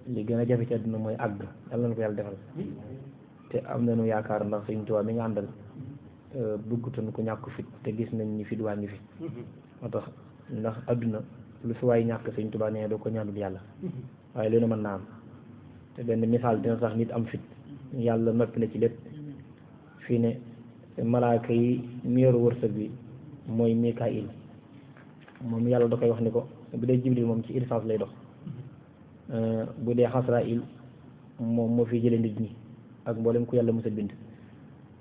li gën a jafe ci àdduna mooy àgg yàlla na ko yàlla defal te am nañu yaakaar ndax Sëñ Tuubaa mi nga àndal bëggutoon ku ñàkk fit te gis nañ ni fit waa ngi fi moo tax ndax àdduna lu fi waay ñàkk Sëñ Tuubaa nee doo ko ñaanul yàlla waaye lu ne mën naa am te benn misaal dina sax nit am fit yàlla noppi na ci lépp fii ne malaaka yi mi yor wërsëg bi mooy Mikaayil moom yàlla da koy wax ni ko bu dee Jibril moom ci urgence lay dox bu dee Asraayil moom moo fi jële nit ñi ak mboolem ku yàlla mës a bind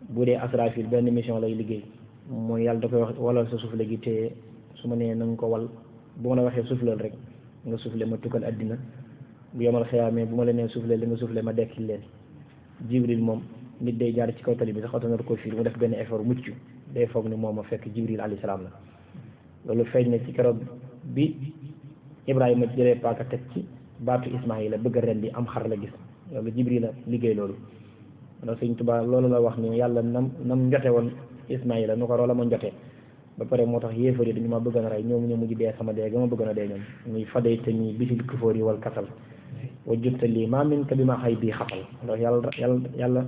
bu dee Asraafil benn mission lay liggéey mooy yàlla da koy wax walal sa souffle gi te su ma nee na nga ko wal bu ma la waxee souffleel rek nga soufflé ma tukkal àddina bu yomal xiyaamee bu ma la nee soufflé li nga soufflé ma dekkil leen Jibril moom nit day jaar ci kaw tali bi sax oto nar ko fii mu def benn effort mucc day foog ni moom a fekk Jibril alayhi salaam la loolu feeñ na ci keroog bi Ibrahima jëlee paaka teg ci baatu Ismaayila bëgg a rendi am xar la gis loolu Jibril la liggéey loolu ndax Sëñ Tuubaa loolu la wax ni yàlla nam njote woon Ismaayila nu ko loola ma njotee ba pare moo tax yéefar yi dañu ma bëgg a rey ñoom ñu mujj dee sama dee ga ma bëgg a dee ñoom muy faday te ñi bisil kufóor yi wal kasal wa jutta lii maa min ka bi ma xay bii xafal ndax yàlla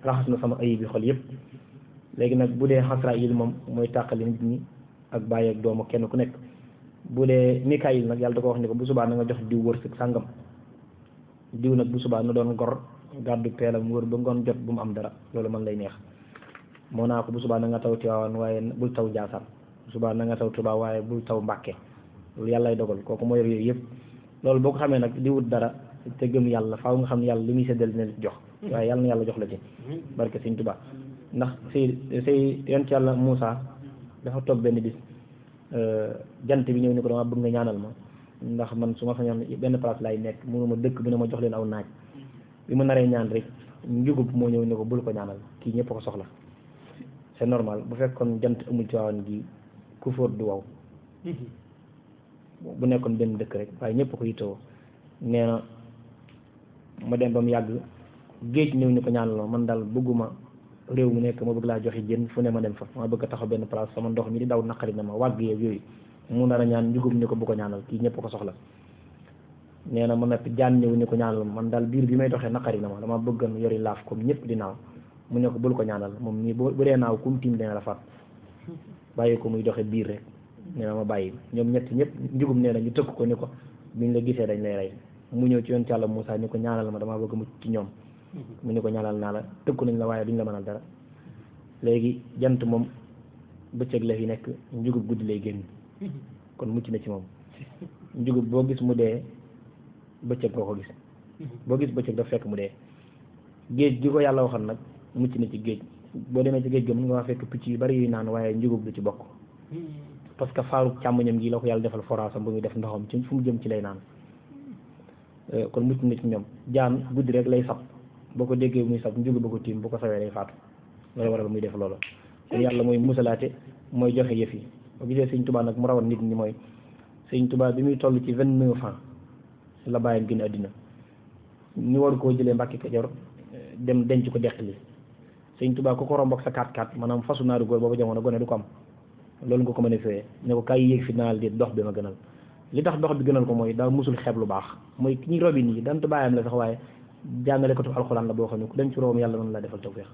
raxas na sama ayib bi xol yëpp léegi nag bu dee Asraayil moom mooy tàqali nit ñi ak bàyyi ak doomu kenn ku nekk bu dee Mikaayil nag yàlla da ko wax ni ko bu subaa na nga jox diw wërsëg sàngam diw nag bu subaa na doon gor gàddu peelam wër ba ngoon jot bu mu am dara loolu man lay neex moo naa ko bu subaa na nga taw Tiwaawan waaye bul taw Njaasaan bu subaa na nga taw Tuubaa waaye bul taw Mbàkke loolu yàlla lay dogal kooku moo yor yooyu yëpp loolu boo ko xamee nag di wut dara te gëm yàlla faaw nga xam ne yàlla li muy séddal dina jox waaye yàlla na yàlla jox la ci barke Sëñ Tuubaa ndax say yonent yàlla Muusaa dafa toog benn bis jant bi ñëw ni ko dama bëgg nga ñaanal ma ndax man su ma sañoon benn place lay nekk mënuma dëkk bu ne ma jox leen aw naaj bi ma naree ñaan rek njugub moo ñëw ni ko bul ko ñaanal kii ñëpp ko soxla c'est normal bu fekkoon jant amul ci waawan gi ku fóot du waw bu nekkoon benn dëkk rek waaye ñëpp ko yittewoo nee na ma dem ba mu yàgg géej ñëw ñu ko ñaanal man daal bëgguma réew mu nekk ma bëgg laa joxe jën fu ne ma dem fa ma bëgg a taxaw benn place sama ndox mi di daw naqari na ma wàgg yeeg yooyu mu nar a ñaan njugub ni ko bu ko ñaanal kii ñëpp ko soxla nee na ma noppi jaan ñëw ni ko ñaanal man daal biir bi may doxee naqari na ma dama bëggoon yori laaf comme ñëpp di naaw mu ne ko bul ko ñaanal moom nii bu dee naaw kum tiim dina la faat bàyyi ko muy doxe biir rek nee na ma bàyyi ñoom ñëpp njugub nee na ñu tëkk ko ni ko buñ la gisee dañ lay rey mu ñëw ci yoon Yàlla Muusaa ni ko ñaanal ma dama bëgg mucc ci ñoom mu ni ko ñaanal naa la tëkku nañ la waaye duñ la mënal dara léegi jant moom bëccëg la fi nekk njugub guddi lay génn kon mucc na ci moom njugub boo gis mu dee bëccëg nga ko gis boo gis bëccëg daf fekk mu dee géej gi ko yàlla waxoon nag mucc na ci géej boo demee ci géej ga mën nga waa fekk picc yu bari yuy naan waaye njugub du ci bokk parce que faaru càmmoñam gi la ko yàlla defal forasam bu muy def ndoxam ci fu mu jëm ci lay naan kon mucc na ci ñoom jaan guddi rek lay sab boo ko déggee muy sab njugub ba ko tiim bu ko sawee lay faatu loolu waral muy def loolu kon yàlla mooy musalaate mooy joxe yëf yi boo gisee Sëñ Tuubaa nag mu rawat nit ñi mooy Sëñ Tuubaa bi muy toll ci 29 ans la bàyyam génn àddina ñu war koo jëlee Mbàkke Kajoor dem denc ko deqali Sëñ Tuubaa ku ko romb ak sa 4x4 maanaam fasu naaru góor boobu jamono gone du ko am loolu nga ko mën a fee ne ko kaay yéeg fi naal di dox bi ma gënal li tax dox bi gënal ko mooy daa musul xeeb lu baax mooy ki ñu robi nii dant bàyyam la sax waaye jàngale ko tu alxuraan la boo xam ne ku dem ci room yàlla mën la defal tawfeex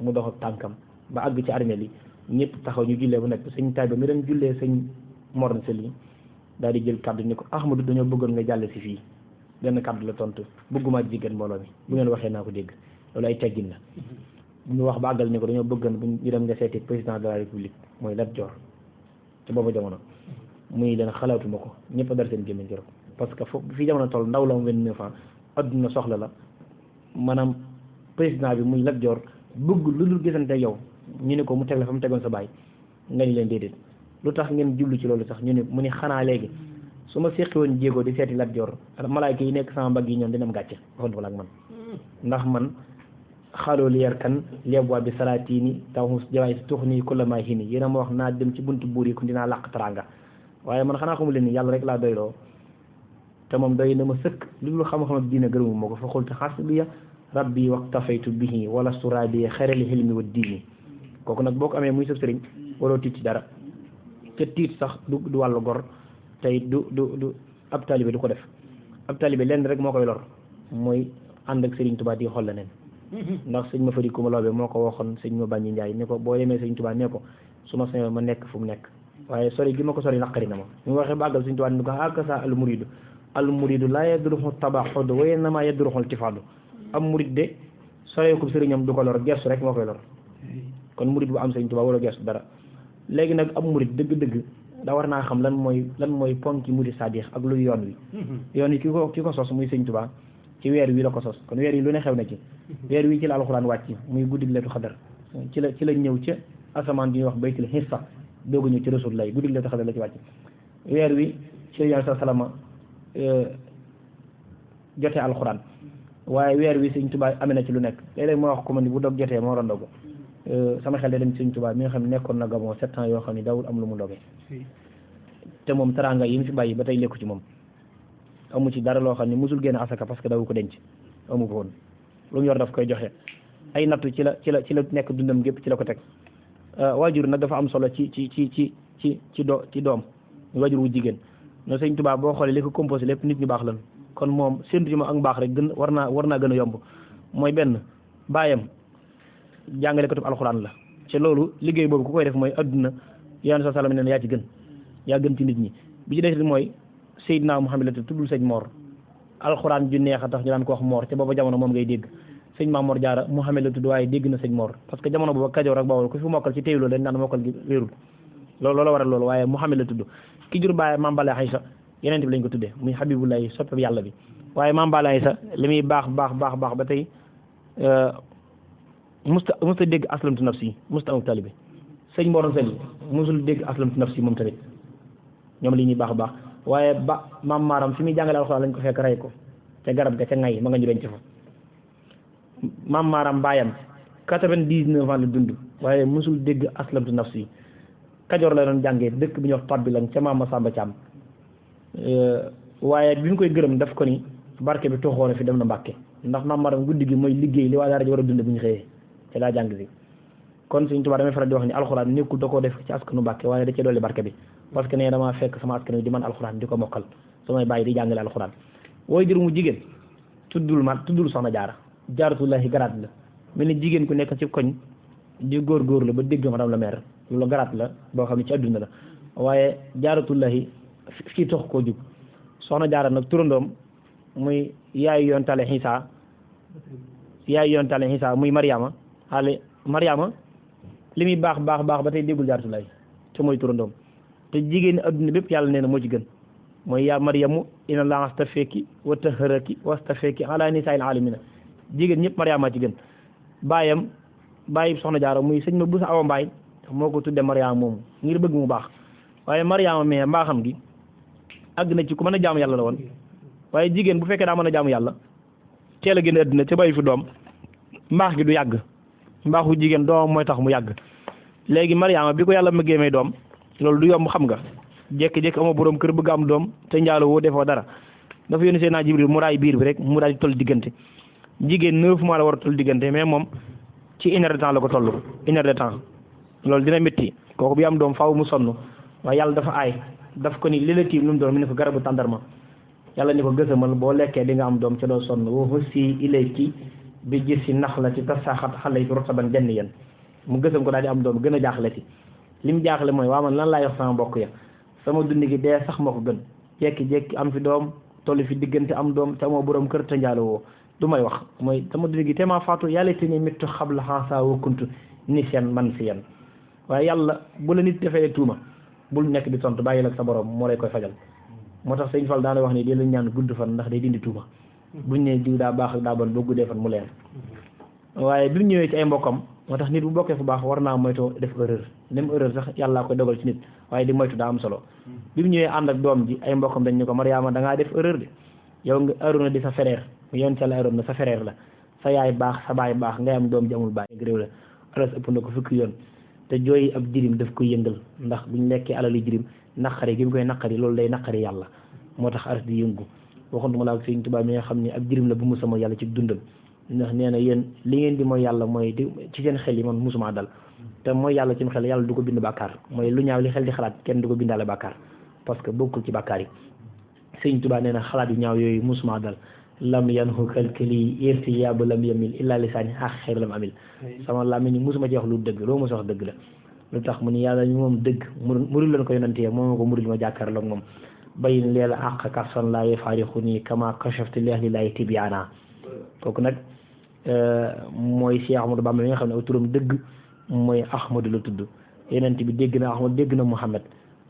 mu dox ak tànkam ba àgg ci armée li ñëpp taxaw ñu jullee bu nekk sëñ Tayba mi doon jullee sëñ Mor Sëli daal di jël kaddu ni ko Ahmadu dañoo bëggoon nga jàll si fii benn kaddu la tontu bëgguma jigéen mbooloo mi bu ngeen waxee naa ko dégg loolu ay teggin la ñu wax ba àggal ni ko dañoo bëggoon bu ñu dem nga seeti président de la république mooy Lat Joor ci boobu jamono muy leen xalaatuma ko ñëpp a dal seen gémmiñ keroog parce que foofu fii jamono toll ndaw la mu 29 ans adduna soxla la maanaam président bi muy Lat Joor bëgg lu dul gisante yow ñu ne ko mu teg la fa mu tegoon sa baay nga ni leen déedéet lu tax ngeen jublu ci loolu sax ñu ne mu ni xanaa léegi su ma séqi woon jéego di seeti Lat Joor malaayka yi nekk sama mbagg yi ñoom dina am gàcce waxoon ko ak man ndax man xaaloo li yar kan leebwaa bi salaatini tawus jawaay si tux nii kullama hini yéen a ma wax naa dem ci buntu buur yi ku dinaa làq taranga waaye man xanaa xamul leen ni yàlla rek laa doyloo te moom doy na ma sëkk li lu xam-xam ak diina gërëmu ma ko fa xultu xasbiya rabbi waqtafaytu bihi wala surabi xerali xilmi wa diini kooku nag boo ko amee muy sëb sëriñ waroo tiit ci dara te tiit sax du wàllu gor tey du ab taalibe du ko def ab taalibe lenn rek moo koy lor mooy ànd ak Serigne Touba di xool leneen ndax sëñ ma fari ku ma loobe moo ko waxoon sëñ ma bàññi Njaay ne ko boo demee Serigne Touba ne ko su ma sañoon ma nekk fu mu nekk waaye sori gi ma ko sori naqari na ma mu waxee ba àggal Serigne Touba ni ko akasa al muridu laa yadruhu tabaxud wa innama yadruhu iltifaadu am murid de sore ko sëriñam du ko lor gersu rek moo koy lor kon murid bu am Serigne Touba wala gersu dara léegi nag am murid dëgg-dëgg da war naa xam lan mooy ponki murid sadiq ak luy yoon wi yoon wi ki ko sos muy Serigne Touba ci weer wi la ko sos kon weer yi lu ne xew na ci weer wi ci la alxuraan wàcc muy guddi leetu xadar ci la ñëw ca asamaan bi ñuy wax baytul xissa doogu ñëw ci rasulullah guddi leetu xadar la ci wàcc weer wi ci la sa salama jotee alxuraan waaye weer wi Sëñ Tuubaa amee na ci lu nekk léeg-léeg ma wax ko ma ni bu dog jotee moo war a ndogu sama xel day dem Sëñ Tuubaa mi nga xam ne nekkoon na Gabon 7 ans yoo xam ne daawul am lu mu ndogee te moom teraanga yi mu fi bàyyi ba tey lekku ci moom amu ci dara loo xam ne musul génn asaka parce que daw ko denc amu ko woon lu mu yor daf koy joxe ay nattu ci la nekk dundam gépp ci la ko teg waajur nag dafa am solo ci doom waajur wu jigéen no Sëñ Tuubaa boo xoolee li ko composé lépp nit ñu baax lan kon moom séntu ci ma ak mbaax rek war naa gën a yomb mooy benn baayam jàngale ko tub alxuraan la ci loolu liggéey boobu ku koy def mooy adduna yonent sa salam ne yaa ci gën yaa gën ci nit ñi bi ci des mooy Seydina Muhammad la tuddul sëñ Mor alxuraan ju neex a tax ñu daan ko wax Mor te booba jamono moom ngay dégg sëñ Maam Mor Jaara Muhammad la tudd waaye dégg na sëñ Mor parce que jamono booba Kajoor ak Bawol ku fi mokkal ci teewloo dañ naan mokkal gi wérul loolu waral loolu waaye Muhammad la tudd ki jur baay Maam Balla Aysa yeneen bi lañ ko tuddee muy Habibullahi soppe yàlla bi waaye Maam Balla Aysa li muy baax ba tey musta dégg aslamtu nafsi musta amuk talibe sëñ Mor Sali musul dégg aslamtu nafsi moom tamit ñoom li ñuy baax waaye ba maam maaram fi muy jàngale alxuraan lañ ko fekk rey ko ca garab ga ca ngay ma nga ñu denc fa maam maaram baayam 99 ans la dund waaye musul dégg aslamtu nafsi Kajoor la doon jàngee dëkk bi ñuy wax Tabbi lañ ca maam Masamba Caam waaye bi mu koy gërëm daf ko ni barke bi toxoona fi dem na Mbàkke ndax maam maaram guddi gi mooy liggéey li waa daara ji war a dund bu ñu xëyee ca laa jàng si kon Sëñ Tuubaa damay faral di wax ni alxuraan nekkul da koo def ci askanu Mbàkke waaye da cee dolli barke bi parce que ne damaa fekk sama askan wi di man alxuraan di ko mokkal samay bàyyi di jàngale alxuraan wooy jur mu jigéen tuddul soxna jaaratullahi garaat la mel ni jigéen ku nekk ci koñ di góor la ba dégg madame la maire loolu garaat la boo xam ne ci adduna la waaye jaaratullahi fii tax koo jug soxna jaara nag turandoom muy yaayu yontale xiisa muy Mariama li muy baax ba tey déggul jaaratullahi te mooy turandoom te jigéen adduna bépp yàlla nee na moo ci gën mooy yaa Maryamu inna Allaha astafeeki wa tahharaki wa astafeeki ala nisaa'il aalamiina jigéen ñëpp Mariama ci gën bàyyi soxna jaara muy sëñ ma bu sa awa mbaay moo ko tudde Mariama moomu ngir bëgg mu baax waaye Mariama mais mbaaxam gi àgg na ci ku mën a jaamu yàlla la woon waaye jigéen bu fekkee daa mën a jaamu yàlla teel a génn adduna te bàyyi fi doom mbaax gi du yàgg mbaaxu jigéen doomam mooy tax mu yàgg léegi Mariama bi ko yàlla mëggee may doom loolu du yomb xam nga jékki-jékki amoo borom kër bëgg am doom te njaaloo woo defoo dara dafa yónni Seydina Jibril mu raay biir bi rek mu daal di toll diggante jigéen 9 mois la war a toll diggante mais moom ci 1 heure de temps la ko toll 1 heure de temps loolu dina métti kooku bi am doom faaw mu sonn waaye yàlla dafa aay daf ko ni li la tiim lu mu doon mu ne ko garabu tàndarma yàlla ni ko gësamal boo lekkee di nga am doom ca doo sonn wa huzzi ilayki bi jiz'i naxlati tasaqat alayki rutaban janiyyan mu gësam ko daal di am doom gën a jaaxle ci li mu jaaxle mooy waa man lan laa yox sama mbokk ya sama dund gi dee sax moo ko gën jekki-jekki am fi doom tollu fi diggante am doom te amoo borom kër te njaaloo woo du may wax mooy sama dund gi te maa faatu yàlla te ni mittu xabla xaasa wa kuntu ni seen man si yen waaye yàlla bu la nit defee tuuma bul nekk di tontu bàyyi la sa borom moo lay koy fajal moo tax sëñ Fall daana wax ni di la ñaan gudd fan ndax day dindi tuuma buñ ne diw daa baax ak daa bon boo guddee fan mu leer waaye bi mu ñëwee ci ay mbokkam moo tax nit bu bokkee fu baax war naa moytoo def erreur même erreur sax yàllaa koy dogal ci nit waaye di moytu daa am solo bi mu ñëwee ànd ak doom ji ay mbokkam dañ ñu ko Mariama da ngaa def erreur de yow nga Arouna di sa frère yoon ca la Arouna sa frère la sa yaay baax sa baay baax ngay am doom ji amul baay réew la alas ëpp na ko fukki yoon te jooyi ab jirim daf koy yëngal ndax buñ lekkee alali jirim naqari gi mu koy naqari loolu day naqari yàlla moo tax aras di yëngu waxantuma laa ak Sëñ Tuubaa mi nga xam ne ab jirim la bu mu sama yàlla ci dundam ndax nee na yéen li ngeen di mooy yàlla mooy di ci seen xel yi man musuma dal te mooy yàlla ci xel yàlla du ko bind bàkkaar mooy lu ñaaw li xel di xalaat kenn du ko bindaale bàkkaar parce que bokkul ci bàkkaar yi sëñ Tuubaa nee na xalaat yu ñaaw yooyu musuma dal lam yanhu kalkali irtiyaabu lam yamil illa lisaani xaq xeer lam amil sama làmmiñ musuma ci wax lu dëgg loo mos a wax dëgg la lu tax mu ni yàlla ñu moom dëgg murul leen ko yonantee moom ko murul ma jàkkaarloog moom bayin leela àq karsan laa yafaarixu nii kama kashaftu li ahli laahi tibyaana kooku nag mooy Cheikh Ahmadou Bamba mi nga xam ne aw turam dëgg mooy Ahmadu la tudd yonent bi dégg na Ahmad dégg na Muhammad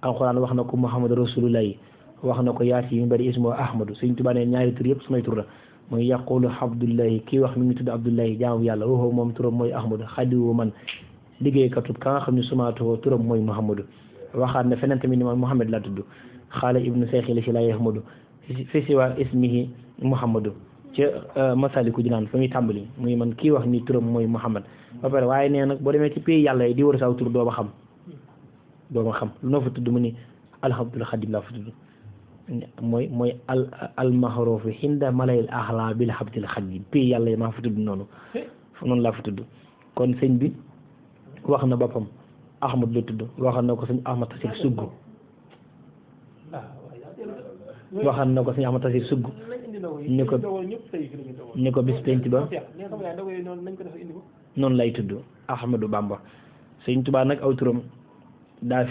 alxuraan wax na ko Muhammad rasulullahi wax na ko yaasi yu bari ismo Ahmadu Sëñ Tuubaa ne ñaari tur yëpp sumay tur la mooy yaqulu Abdullahi kii wax mi ngi tudd Abdullahi jaamu yàlla waxoo moom turam mooy Ahmadu xadiwu man liggéeykatub ka nga xam ne sumaatoo turam mooy Muhammadu waxaat ne feneen tamit ni man Muhammad laa tudd xaala ibnu sayxi la si laa Ahmadu fi siwa ismihi Muhammadu ca Masaliku Jinaan fa muy tàmbali muy man kii wax ni turam mooy Muhammad ba pare waaye nee nag boo demee ci pays yàlla yi di wër saw tur doo ma xam lu noo fa tudd mu ni alhamdul xadim laa fa tudd mooy al mahrufi hinda malayil ahla bil habdil xadim pays yàlla yi maa fa tudd noonu laa fa tudd kon sëñ bi wax na boppam Ahmad la tudd waxal na ko sëñ Ahmad Tasir Sugg waxal na ko sëñ Ahmad Tasir Sugg ni ko bis penc ba noonu lay tudd Ahmadou Bamba Sëñ Tuubaa nag aw turam daa